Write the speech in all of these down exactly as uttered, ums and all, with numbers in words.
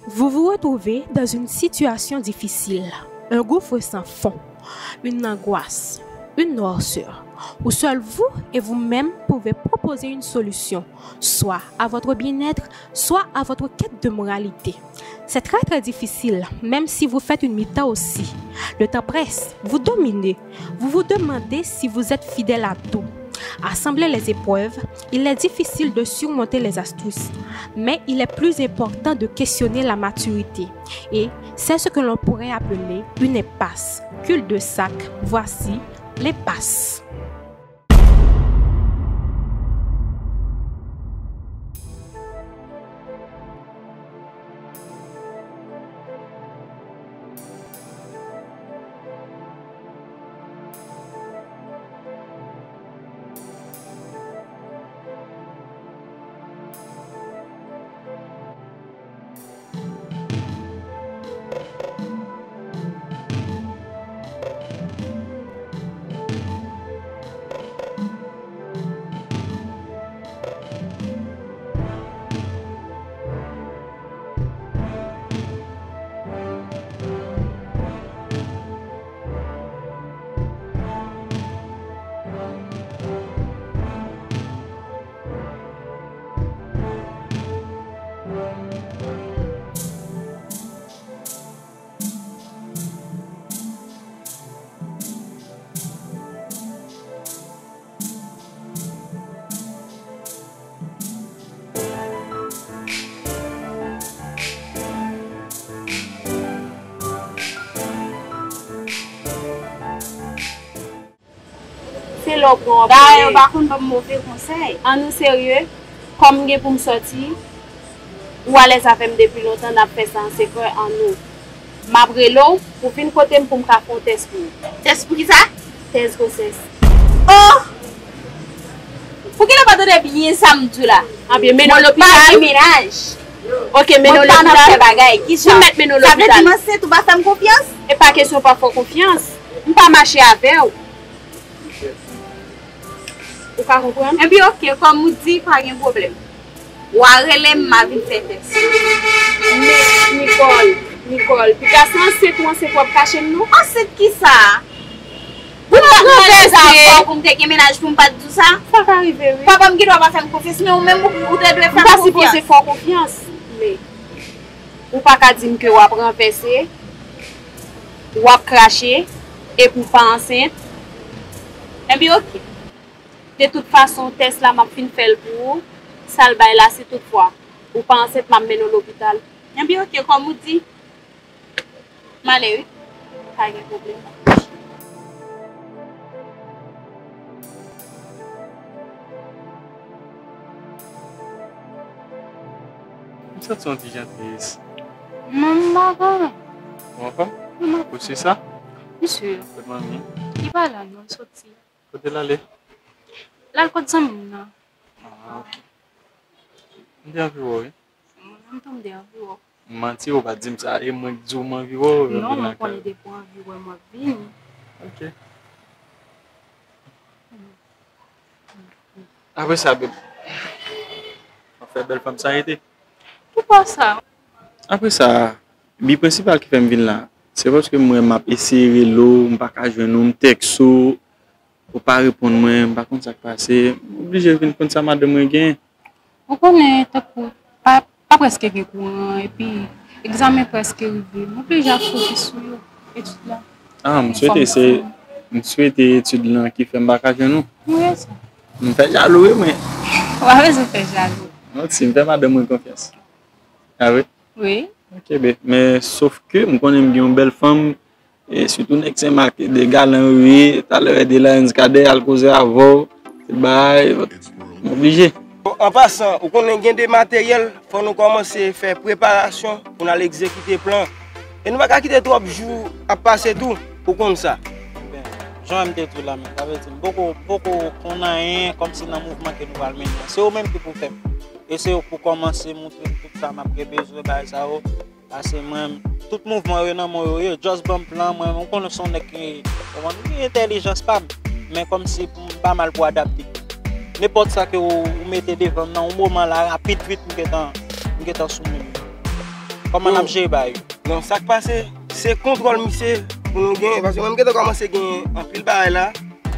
Vous vous retrouvez dans une situation difficile, un gouffre sans fond, une angoisse, une noirceur, où seul vous et vous-même pouvez proposer une solution, soit à votre bien-être, soit à votre quête de moralité. C'est très très difficile, même si vous faites une mi-temps aussi. Le temps presse, vous dominez, vous vous demandez si vous êtes fidèle à tout. À sembler les épreuves, il est difficile de surmonter les astuces, mais il est plus important de questionner la maturité. Et c'est ce que l'on pourrait appeler une impasse. Cul-de-sac, voici l'impasse. Se lè w pran w ap Dayè, yo rele. Pa konn ban m move konsèy. An nou serye, kòm m gen pou m sòti, ou alèz avè m depi lontan, n ap fè sa an sekrè, an nou. M ap rele w pou vin kote m pou m ka fè yon tès pou ou. Tès pou ki sa? Tès gwosès. Oh! Pou ki lè w pa tande byen sa m di w la? Anbyen, mennen w lopital. Mwen pa gen mennaj. Ok, mennen w lopital. Mwen pa nan fè bagay. Ki jan? Si m mèt mennen w lopital. Sa vle di m ansent, ou pa fè m konfyans? E pa kesyon pa fè w konfyans. M pa mache avè w. Ou ka konprann? Enben, ok, kòm ou di, pa gen pwoblèm. W a rele m, m a vin fè tès. Men, Nicole, Nicole, piga se ansent ou ansent w ap kache m, non? Ansent ki sa? Pou m pa t ranvèse. Pou m te gen mennaj pou m pa t di w sa? Sa ka rive, wi. Papa m gen dwa pa fè m konfyans, men ou menm, ou, ou te dwe fè m konfyans. M pa sipoze fè w konfyans, men ou pa ka di m ke w ap ranvèse, w ap krache, epi w pa ansent. Enben, ok. De tout fason, tès la, m ap fin fè l pou ou. Sa l bay la, si toutfwa ou pa ansent, m ap mennen w lopital. Enben, ok, kòm ou di, m ale, wi. Pa gen pwoblèm. M santi yon ti jan tris. Non, m pa konn. Ou anfòm? M anfòm. Ou sou sa? Misye. Kot manmi? Li pa la, non, l soti. Kote l ale? L al kot zanmi l nan. Ah, ok. M te anvi wè w, wi. Mwen menm tou, m te anvi wè w. M manti, ou pa t di m sa. E mwen k di w m anvi wè w, non, mwen konnen depi w anvi wè m, w ap vini. Ok. Apre sa, babe, w ap fè bèl fanm sa rete. Poukisa sa? Apre sa, bi prensipal ki fè m vin la, se paske m wè m ap eseye rele w, m pa ka jwenn ou, m tèks ou, ou pa reponn mwen, m pa konn sa k pase. M oblije vin konn sa madanm mwen gen. Ou konnen, tankou, pa, pa prèske gen kouran, epi egzamen prèske rive. M oblije ap fokis sou yo, etid la. Ah, m swete se, m swete etid lan ki fè m pa ka jwenn ou. Ou rezon. M fè jalou, wi, mwen. Ou pa bezwen fè jalou. Non, si m fè madanm mwen konfyans. Ah, wi? Wi. Ok, be, men sof ke m konnen m gen yon bèl fanm, e sitou nèg Senmak, de galan, wi, talè de Lions Cadet, al koze avè w, tout bagay, m oblije. Bon, an pasan, ou konnen gen de materyèl, fò nou kòmanse fè preparasyon pou n al egzekite plan. E nou pa ka kite twòp jou ap pase tou, ou konn sa. Ben, jan m te di w la menm, sa vle di m poko, poko konn anyen kòmsi nan mouvman ke nou pral mennen an. Se ou menm ki pou fè m. E se ou pou kòmanse montre m tout sa m ap gen bezwen, bagay sa yo. Pase mwen, tout mouvman yo nan men w yo ye. Just ban m plan, mwen, ou konnen se yon nèg ki, konprann, ki entèlijans pa m. Men kòmsi pou m pa mal pou adapte. Nenpòt sa ke ou, ou mete devan m nan yon moman la, rapid vit, m gentan, m gentan sou moun. Kòman n ap jere bagay yo? Non, sa k pase, se kontwòl misye pou nou genyen, paske mwen m gentan kòmanse genyen anpil bagay la.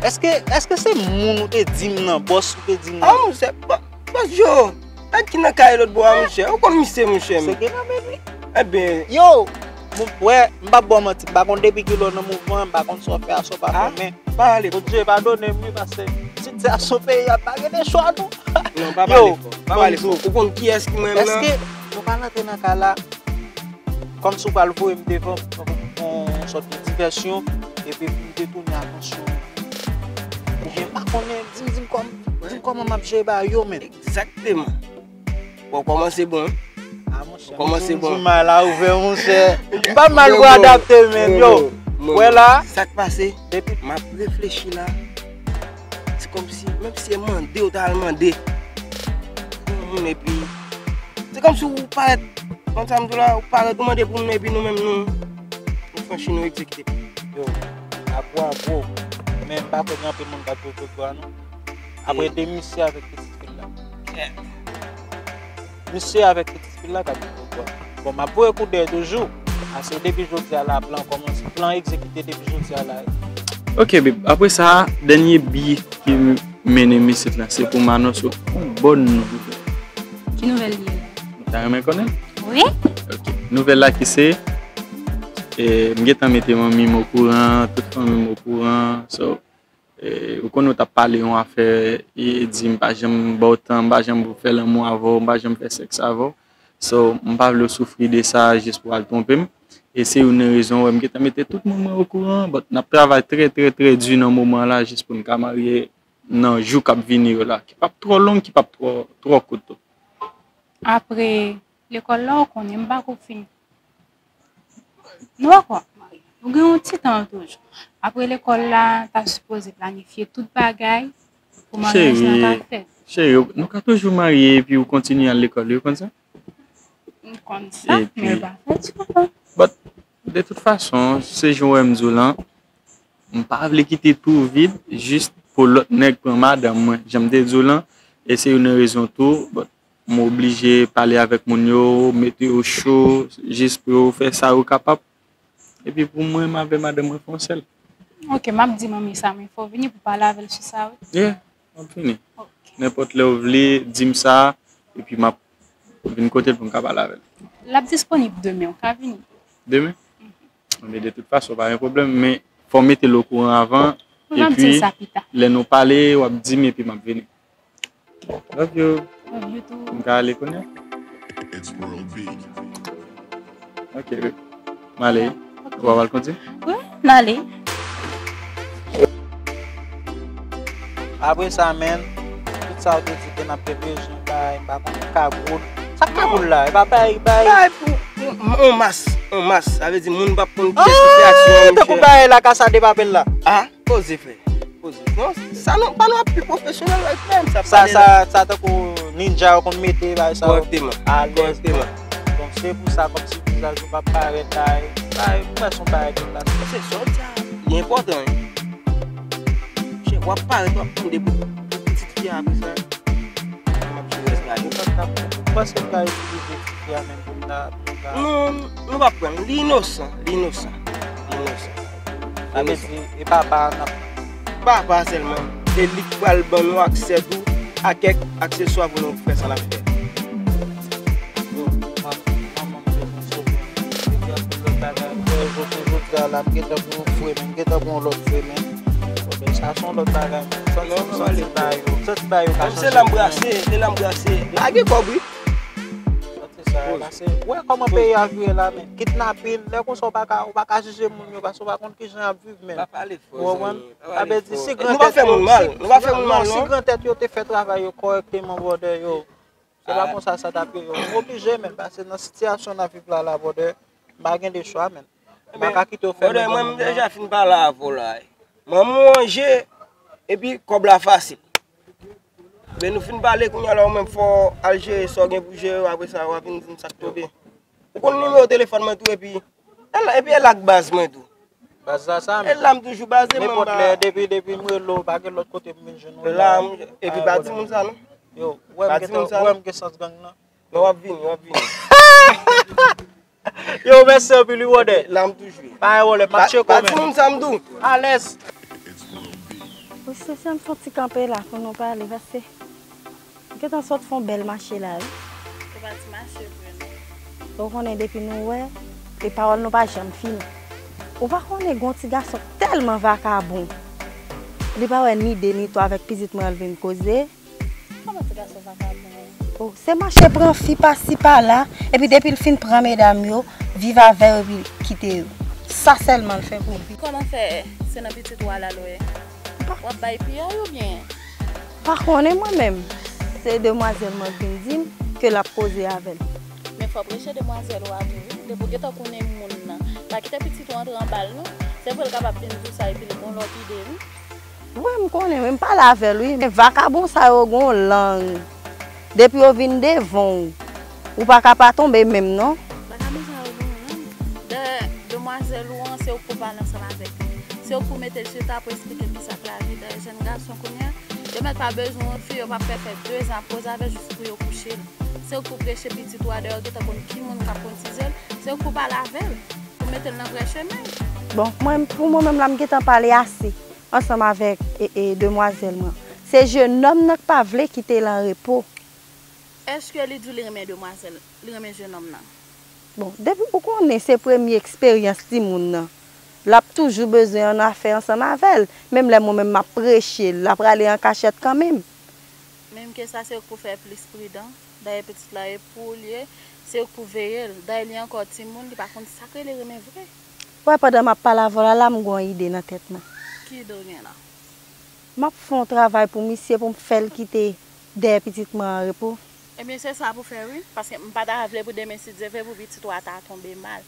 Èske, èske se moun ou te di m nan, bòs ou te di m nan? Ah, monchè, bò-, bòs Djo, nèg ki nan kay lòt bò a, monchè, ou konn misye, monchè. Se gen nan men li. Ebyen, yo, m, wè, m p ap ba w manti, m pa konn depi kilè w nan mouvman, m pa konn sa w fè a, sa w pa fè, men Bondye padone m, wi, paske sitiyasyon peyi a pa gen de chwa, non. Non, pa pale fò, pa pale fò. Ou konn kiyès ki mwen menm nan? Èske nou ka rantre nan ka la, kòmsi w pral voye m devan pou yon sòt de divèsyon, epi pou m detounen atansyon. Oubyen m pa konnen, di m, di m kòm, di m kòman m ap jere bagay yo, men. Egzakteman. Bon, kòmanse bon. Ah, monchè, kòmanse bon. Mal a ouvè, monchè. M pa mal pou adapte, men, yo. Wè la. Sa k pase? Depi m ap reflechi la. Se kòmsi, menm si se mande w ta al mande yon moun, epi se kòmsi ou parèt, konn sa m di w la, ou parèt, ou mande pou moun, epi nou menm nou, nou franchi, nou egzekite. Yo, bravo, bravo. Men m pa kwè gen anpil moun k ap jwe foutbòl, non. Apre de misye avèk pitit fi l la. Misye avèk pitit fi l la k ap jwe foutbòl. Bon, m ap voye kout dèyè toujou. Ase depi jodi a la, plan kòmanse, plan egzekite depi jodi a la. Ok, babe. Apre sa, dènye bi ki mennen m isit la, se pou m anonse w yon bòn nouvèl. Ki nouvèl li ye? Ou ta renmen konnen? Wi. Ok. Nouvèl la ki se, e, m gentan mete manmi m okouran, tout fanmi m okouran. So, e, ou konnen w t ap pale yon afè, e, di m pa janm ba w tan, m pa janm fè lanmou avè w, m pa janm fè sèks avè w. So, m pa vle w soufri de sa jis pou w al twonpe m. E se youn nan rezon, wè, m gentan mete tout moun mwen okouran, but n ap travay trè, trè, trè di nan moman la jis pou n ka marye nan jou k ap vini yo la, ki p ap twò long, ki p ap twò, twò kout tou. Apre lekòl la, ou konnen m pako fin. Nou pako ap marye. Nou gen yon ti tan toujou. Apre lekòl la, ta sipoze planifye tout bagay pou maryaj lan ka fèt. Cheri, cheri, nou ka toujou marye epi ou kontinye al lekòl, ou konn sa? M konn sa, men l pa fèt souvan. But, de tout fason, se jan w wè m di w lan, m pa vle kite tou vid, jis pou lòt nèg pran madanm mwen. Jan m te di w lan, e se youn nan rezon tou, but, m oblije pale avèk moun yo, mete yo cho, jis pou yo fè sa yo kapab. Epi pou mwen, m avè madanm mwen fè yon sèl. Ok, m ap di manmi sa, men fò w vini pou pale avè l sou sa, wi. Yeah, m ap vini. Ok. Nenpòt lè w vle, di m sa, epi m ap vin kote l pou m ka pale avè l. L ap disponib demen, ou ka vini. Demen? Mhm. Men de tout fason, pa gen pwoblèm, men fò w mete l okouran avan, epi lè nou pale, w ap di m, epi m ap vini. Love you. Love you too. M ka ale kounye a? It's World Beat. Ok, babe. M ale. Ok. Ou pa pral kontinye? Wi, n ale. Apre sa, menn, tout sa yo te di ke n ap gen bezwen bay, m pa konn, kagoul. Sa k kagoul la? E pa bay, bay. Bay pou, pou, on mas, on mas. Sa vle di moun p ap konn kiyès ki fè aksyon an, tankou monchè. Bay la, kasa de papèl la. Ah, poze, frè. Poze. Non, sa nou, pa nou ap pi pwofesyonèl, right, man. Sa, sa, sa tankou ninja yo konn mete, bay sa yo. Kòrèkteman. Alèz. Kòrèkteman. Donk, se pou sa, kòmsi vizaj ou pa parèt, bay, bay, ou wè se yon bagay ki pase. Se sa w di a, li enpòtan, wi. Chè, w ap parèt, w ap tande pou, pou pitit fi a apre sa. M ap jere rès la. Ou pa t ap, ou panse m ka itilize ti fi a menm pou m ta, pou m ta. Non, nou p ap pran l. Li inosan, li inosan. Li inosan. Sa vle di, e papa a n ap. Papa sèlman. E li k pral ban nou aksè tou a kèk akseswa pou nou fè sa n ap fè. Yo, manman m bezwen sove m. Epi anpil lòt bagay ankò. Jodi, jodi a la, m gentan pran yon fre, men m gentan pran yon lòt fre, men. Bon, men sa se yon lòt bagay, men. Santi, santi bagay yo, santi bagay yo ka chanje. Menm se lanbrase, se lanbrase. Lage kòb, wi. Santi sa, pase, wè kòman peyi a vire la, men. Kidnapin, lè konsa w pa ka, w pa ka jije moun yo, paske w pa konn kijan y ap viv, men. Pa pale fò, zanmi. Ou konprann? Sa vle di, si grantèt yo, si, non, si grantèt yo te fè travay yo kòrèkteman, brother, yo. Se pa konsa sa t ap ye, yo. M oblije, men, paske nan sitiyasyon n ap viv la, la, brother, m pa gen de chwa, men. M pa ka kite w fè men. Brother, mwen, m deja fin pale avè w la. Manman w an je, epi kòb la fasil. Men nou fin pale, kounye a la, ou menm fò w al jere sa w gen pou jere, apre sa, w a vin di m sa k tonbe. Ou konn nimewo telefòn mwen tou, epi, e la, epi e la k baz mwen tou. Baz la sa, men. E la m toujou baze, mwen. Nenpòt lè, depi, depi m rele w, pa gen lòt kote m vin jwenn ou la. Epi pa di moun sa, non. Yo, ou wè m gen, ou wè m gen sans gang nan. Non, w ap vini, w ap vini. Yo, mèsi anpil, wi, brother. La m toujou. Pa gen pwoblèm, m ap tcheke w, men. Alèz. Wi, se sa m fè yon ti kanpe la pou nou pale, paske m gentan sot fè yon bèl mache la, wi. Se pa ti mache vre, non. Ou konnen depi nou wè, e pawòl nou pa janm fini. Ou pa konnen gen yon ti gason tèlman vakabon. Li pa wè ni de ni twa avèk pitit mwen an l vin koze. Kòman ti gason sa ka bon? Oh, se mache pran fi pasi pala, epi depi l fin pran medam yo, viv avè yo epi l kite yo. Sa sèlman l fè pou vi. Kòman fè se nan pitit ou a l al wè? W ap bay pi a oubyen? Pa konnen mwen menm. Se demwazèl mwen k vin di m ke l ap koze avè l. Men fò w preche demwazèl ou a tou wi. Depi w gentan konnen moun nan, pa kite pitit ou antre anba l non. Se vre l kapab vin di w sa epi l gen yon lòt ide wi. Wi, m konnen wi, m pale avè l wi. Men vakabon sa yo gen yon lang. Depi yo vin devan w, ou pa ka pa tonbe menm non. Vakabon sa yo gen yon lang. Dayè, demwazèl ou an, se ou k pou pale ansanm avèk li. Se ou k pou mete l sou tab pou eksplike l kisa k lavi. Dayè, jèn gason kounye a, yo mèt pa bezwen yon fi, yo p ap fè fè dezan, poze avè l jis pou yo kouche l. Se ou k pou preche pitit ou a, dayè, ou gentan konn ki moun k ap konn tize l. Se ou k pou pale avè l, pou mete l nan vrè chemen. Bon, mwen, pou mwen menm la, m gentan pale ase. ansanm avèk e, e, demwazèl mwen. Se jenòm nan k pa vle kite l an repo. Èske li di w li renmen demwazèl, li renmen jenòm nan? Bon, depi ou konnen se premye eksperyans timoun nan, l ap toujou bezwen yon afè ansanm avè l. Menm lè mwen menm m ap preche l, l ap rale an kachèt kanmenm. Menm ke sa se ou k pou fè plis pridan. Dayè pitit la e pou ou l ye, se ou k pou veye l. Dayè li ankò timoun, li pa konn sa k rele renmen vre. Wè, pandan m ap pale avè w la, la m gen yon ide nan tèt mwen. Ki ide w gen la? M ap fè yon travay pou misye pou m fè l kite dèyè pitit mwen an repo. Ebyen, se sa pou fè wi, paske m pa ta vle pou demen si Dye vle pou pitit ou a ta tonbe mal.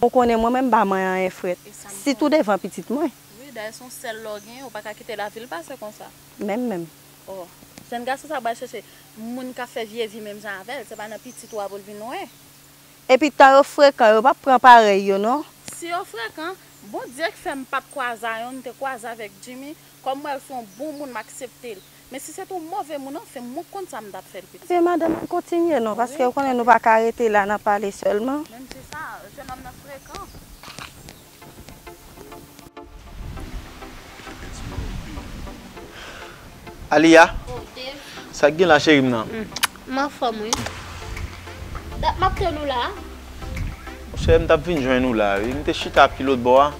Ou konnen mwen menm m pa manyen anyen frèt, sitou devan pitit mwen. Wi, dayè se yon sèl lè w genyen, ou pa ka kite lavi l pase konsa. Menm, menm. Oh, jèn gason sa pral chèche moun k ap fè vye vi menm jan avè l, se pa nan pitit ou a pou l vin wè. Epi tan yo frekan, yo p ap pran parèy yo non. Si yo frekan, Bondye k fè m pa t kwaze a yonn, m te kwaze avèk Jimmy, kòm m wè l se yon bon moun, m aksepte l. Men si se t yon move moun, anfen, mwen k konn sa m t ap fè l, pitit. Ebyen, madanm, ann kontinye non, paske ou konnen nou pa ka rete la nan pale sèlman. Menm se sa, jennonm nan frekan. Aliya, sa k gen la cheri m nan? M anfòm wi. Dat m ap tann ou la. Monchè, m t ap vin jwenn ou la wi. M te chita pi lòt bò a.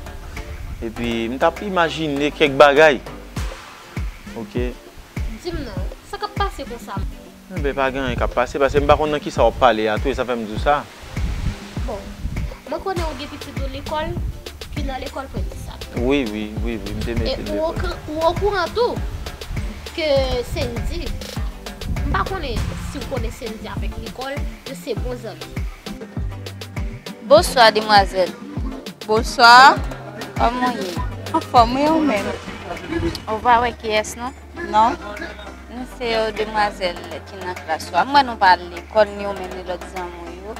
Epi m t ap imajine kèk bagay. Ok. Di m non, sa k ap pase konsa? Enben pa gen anyen k ap pase, paske m pa konn nan kisa w ap pale a tou, e sa fè m di w sa. Bon, mwen konnen ou gen pitit ou lekòl, ki nan lekòl Prensisab. Wi, wi, wi, wi, m te mete l lekòl. E ou okouran tou ke Sendy, m pa konnen si w konnen Sendy avèk Nicole, yo se bon zanmi. Bonswa, demwazèl. Bonswa. Kòman w ye? Anfòm, wi, ou menm? Ou pa wè kiyès non? Non. Nou se yo demwazèl ki nan klas ou a. M wè nou pa al lekòl, ni ou menm ni lòt zanmi w yo.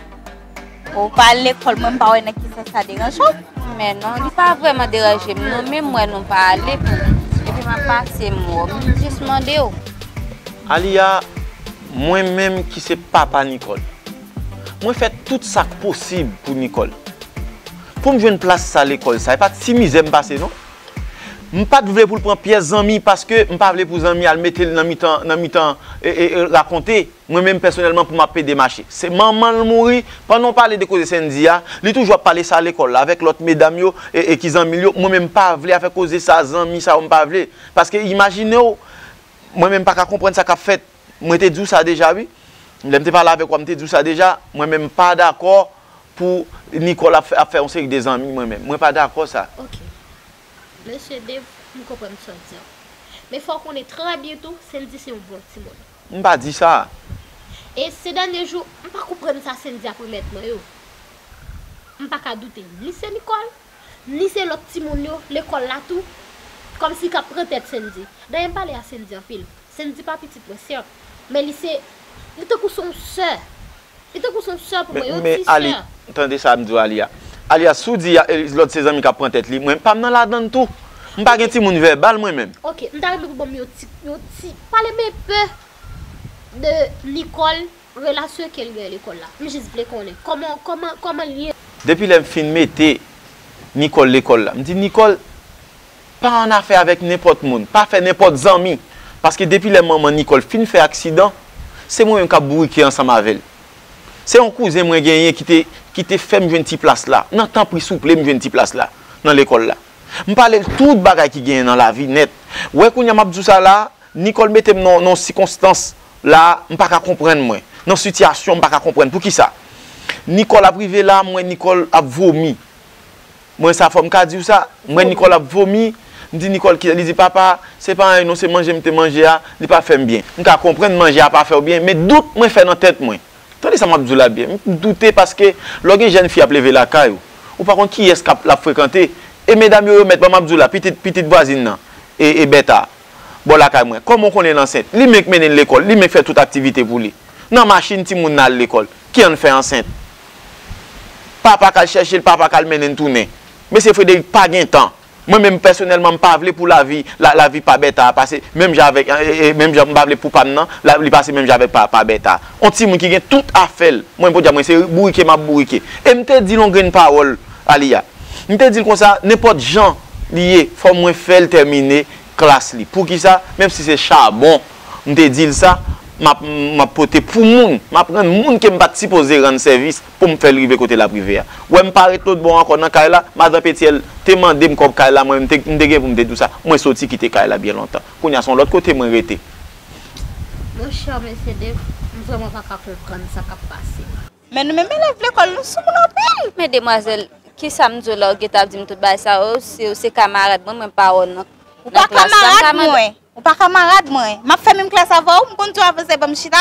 Ou pa al lekòl, mwen m pa wè nan kisa sa deranje w. Men non, li pa vrèman deranje m non, men m wè nou pa ale pou. Epi m ap pase m wè w, m jis mande w. Aliya, mwen menm ki se papa Nicole, mwen fè tout sa k posib pou Nicole. Pou m jwenn plas sa lekòl sa, e pa ti mizè m pase non. M pa t vle pou l pran pyès zanmi paske m pa vle pou zanmi al mete l nan mitan nan mitan e, e, e rakonte. Mwen menm pèsonèlman pou m ap pede mache. Se manman l mouri, pandan w pale de koze Sendy a, li toujou ap pale sa lekòl la avèk lòt medam yo e, e ki zanmi l yo. Mwen menm m pa vle afè koze sa, zanmi sa yo m pa vle. Paske imajine w, mwen menm m pa ka konprann sa k ap fèt. Mwen te di w sa deja wi. Lè m te pale avèk ou a, m te di w sa deja. Mwen menm m pa dakò pou Nicole ap fè, ap fè yon seri de zanmi mwen menm. Mwen pa dakò sa. Ok. Mesye Dave, m konprann sa w di an. Men fò w konnen trè byen tou, Sendy se yon bon timoun. M pa di sa. E se dènye jou, m pa konprann sa Sendy ap remèt mwen yo. M pa ka doute ni se Nicole, ni se lòt timoun yo lekòl la tou, kòmsi k ap pran tèt Sendy. Dayè m pale a Sendy anpil. Sendy pa pitit mwen, sèt, men li se, li tankou se yon sè. Li tankou se yon sè pou mwen, yon ti sè. Men, men, Ali, tande sa m di w, Aliya. Aliya, si w di lòt se zanmi k ap pran tèt li, mwen, pa m nan ladann tou. M pa gen timoun vèbal, mwen menm. Ok, m ta renmen pou w ban m yon ti, yon ti, pale m enpe de Nicole, relasyon ke l gen lekòl la. M jis vle konnen kòman, kòman, kòman l ye. Depi lè m fin mete Nicole lekòl la, m di, Nicole, pa annafè avèk nenpòt moun, pa fè nenpòt zanmi. Paske depi lè manman Nicole fin fè aksidan, se mwen menm k ap bourike ansanm avè l. Se yon kouzen mwen genyen ki te, ki te fè m jwenn ti plas la. Nan tanpri, souple, m jwenn ti plas la nan lekòl la. M pale l tout bagay ki genyen nan lavi nèt. Wè, kounye a m ap di w sa la, Nicole mete m nan, nan sikonstans la, m pa ka konprann mwen. Nan sitiyasyon, m pa ka konprann. Poukisa? Nicole ap rive la, m wè Nicole ap vomi. Mwen sa fò m ka di w sa, m wè Nicole ap vomi, m di Nicole ki, li di, papa, se pa anyen non, se manje m te manje a, li pa fè m byen. M ka konprann manje a pa fè w byen, men dout mwen fè nan tèt mwen. Tande sa m ap di w la byen. M doute paske lè w gen jèn fi ap leve lakay ou, ou pa konn kiyès k ap, l ap frekante. E medam yo, yo mèt, ban m ap di w la, pitit, pitit vwazin nan, e, e Bèta, bò lakay mwen. Kòman w konnen l ansent? Li menm k mennen l lekòl, li menm k fè tout aktivite pou li. Nan machin timoun nan al lekòl. Ki ann fè ansent? Papa k al chèche l, papa k al mennen l tounen. Mesye Frederick pa gen tan. Mwen menm pèsonèlman, m pa vle pou lavi, la, lavi pa Bèta a pase menm jan avèk, e, e, menm jan m pa vle pou pa m nan, la, li pase menm jan avèk pa, pa Bèta a. On timoun ki gen tout afè l. Mwen, podyab, mwen se bourike m ap bourike. E m te di l on grenn pawòl, Aliya. M te di l konsa, nenpòt jan li ye, fò mwen fè l tèmine klas li. Poukisa? Menm si se chabon, m te di l sa, m ap, m ap pote pou moun, m ap rann moun ke m pa t sipoze rann sèvis pou m fè l rive kote l ap rive a. Wè, m pa ret lòt bò ankò nan kay la, madan Petyèl te mande m kòb kay la, mwen, m te, m te gen pou m te di w sa, mwen soti kite kay la byen lontan. Kounye a, se yon lòt kote mwen rete. Monchè, mesye Dave, m vrèman pa ka konprann sa k ap pase. Men nou menm elèv lekòl, nou soumoun anpil. Men demwazèl, kisa m di w la, ou gentan ap di m tout bagay sa yo, se, ou se kamarad mwen, mwen pa wè w nan, ou pa nan klas la, m kamarad kamarad mwen. Ou pa kamarad mwen. M ap fèmen klas avè w, m konn di w avanse ban m chita.